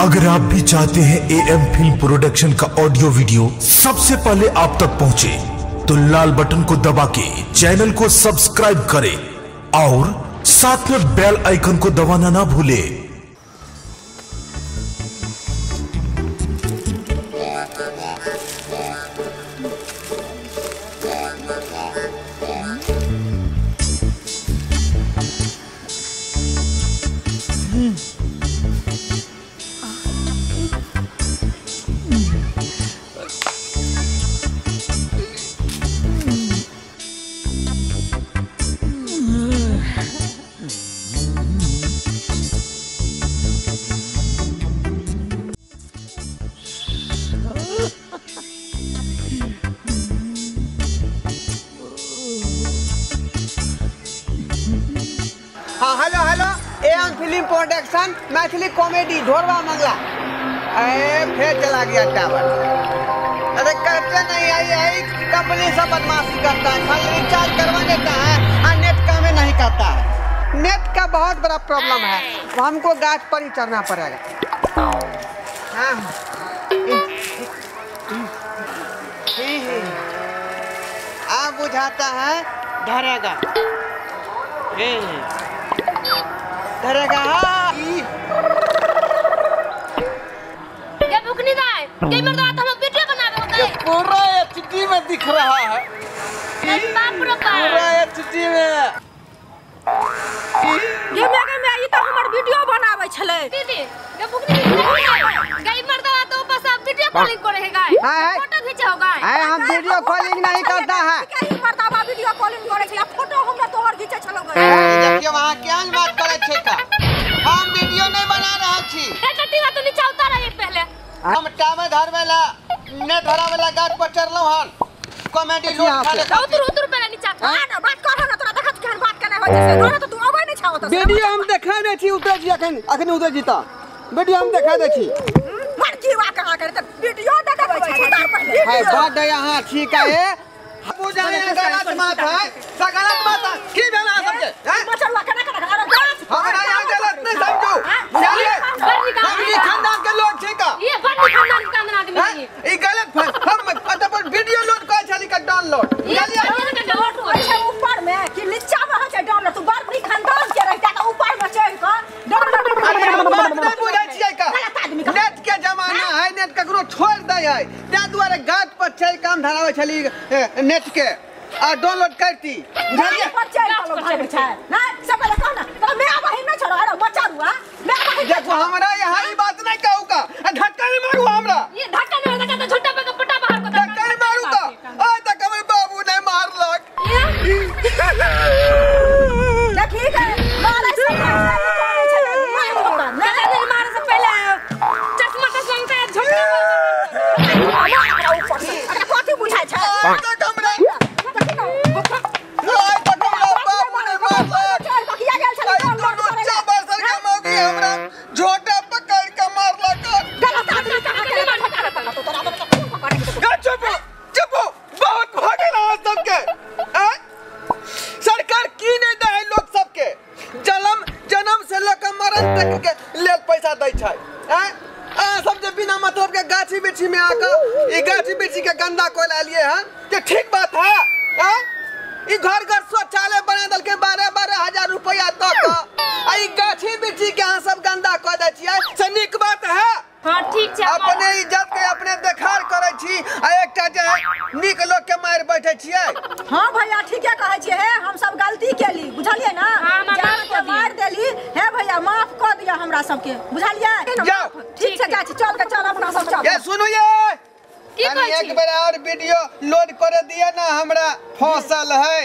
अगर आप भी चाहते हैं एएम फिल्म प्रोडक्शन का ऑडियो वीडियो सबसे पहले आप तक पहुंचे, तो लाल बटन को दबा के चैनल को सब्सक्राइब करें और साथ में बेल आइकन को दबाना ना भूलें। हाँ hello hello, AM film production Maithili comedy Dhorwa Mangla. अरे फिर चला गया टावर। अरे करते नहीं आई आई कंपनी सब बदमाशी करता है, खाली रिचार्ज करवा देता है और नेट काम ही नहीं करता है। नेट का बहुत बड़ा प्रॉब्लम है, हमको गाछ पर ही चढ़ना पड़ेगा। हाँ आ बुझाता है धरेगा धरेगा। ये बुकनी दाई के मर्दा तो हम वीडियो बनावे होता है। पूरा एचडी में दिख रहा है। बाप रे बाप, पूरा एचडी में। ये में ई तो हमर वीडियो बनावे छले। दीदी ये बुकनी गई मर्दा तो बस अब वीडियो कॉलिंग करे है, फोटो खींचे होगा। हाय हम वीडियो कॉलिंग नहीं करता है। के मर्दा बा वीडियो कॉलिंग करे छले, फोटो हमरा तोहर खींचे छलो गए। देखियो वहां क्या बात करे छे का, हम वीडियो नहीं बना रहा छी। ए टट्टी तो नीचे उतार एक पहले। हम टावर धरवेला नेट धरावेला गाछ पर चढ़लौ हन, कॉमेडी लोड खाले। उतर उतर पहले नीचा। हां ना बात कर ना, तोरा देखत केहन बात करना होय छै से तो तू अबै नै छाओ त। वीडियो हम देखा नै छी, उतर जी अखन अखन उतर जी त वीडियो हम देखा दै छी। मर की वा कहा करे त वीडियो देखबै छै उतार पहले। है बड यहां ठीक है, बुझाने गलत बात है, गलत बात है। की भेल अहाँ सबके? मचलवा केना केना अरे गाछ हमरा यहाँ गलत नहीं समझू, बुझलिए? हमनी खानदान के लोग छी का, ये बड़ खानदान के आदमी है ई गलत हम अत पर वीडियो लोड कहै छली का डाउनलोड। बुझलिए? डाउनलोड होय छै ऊपर में कि नीचा में होय छै डाउनलोड? तू बड़ खानदान के रहता त ऊपर में चढ़ के डाउनलोड। अरे हम बात नहीं बुझै छियै का, नेट के जमाना है, नेट ककरो छोड़ दै है, तै दुआरे गाछ पर चढ़ काम धराबै छली नेट के आ डाउनलोड करती। बुझलिए? पर चढ़ के लोग भागै छै ना सब पहले कह ना तो मैं आब ही न छोड़ो। अरे मचरुआ मैं देखो हमरा यहाँ ई बात नहीं कहू का, धक्का नहीं मारू हमरा। ये धक्का नहीं धक्का तो झोटा पे कपटा बाहर को धक्का नहीं मारू का। आज तक हमर बाबू नहीं मारलक। देखी के मारे से पहले छै मार नहीं मारे से पहले चश्मा तस्मा के झोटा ऊपर से अरे कथि बुझाय छै? आज तक हमरा आज तक हमरा बाबू नहीं मारलक। हमरा झोटा पकड़ के मारलक। गलत आदमी कहां के तो तोरा तो खून पकड़ के। चुप चुप, बहुत भ गेल अहाँ सबके। सरकार की नहीं दै है लोग सबके, जन्म जन्म से लऽ के मरण तक के लेल पैसा दै छै। अहाँ सब जे बिना मतलब के गाछी बिरछी में आके ई गाछी बिरछी के गंदा कोइ लालिए हन ते ठीक बात है? ई घर घर शौचालय बना देलकै 12-12 हजार रुपया दऽ कऽ, आ ई गाछी बिरछी के अहाँ सब गंदा कऽ दै छियै से नीक बात है? हां ठीक छै, अपने इज्जत के अपने देखार करै छी आ एकटा जे है नीक लोग के मारि बैठै छियै। हां भैया ठीके कहै छियै, हे हम सब गलती केली बुझलियै ना, जान के मारि देली। हे भैया माफ कऽ दिअ हमरा सबके, बुझलियै? जाओ ठीक छै, जाइ छी, चल के चल अपना सब चल। ये सुनू ये की कहै छी? एक बेर और वीडियो लोड कर दिया ना, हमरा फसल है।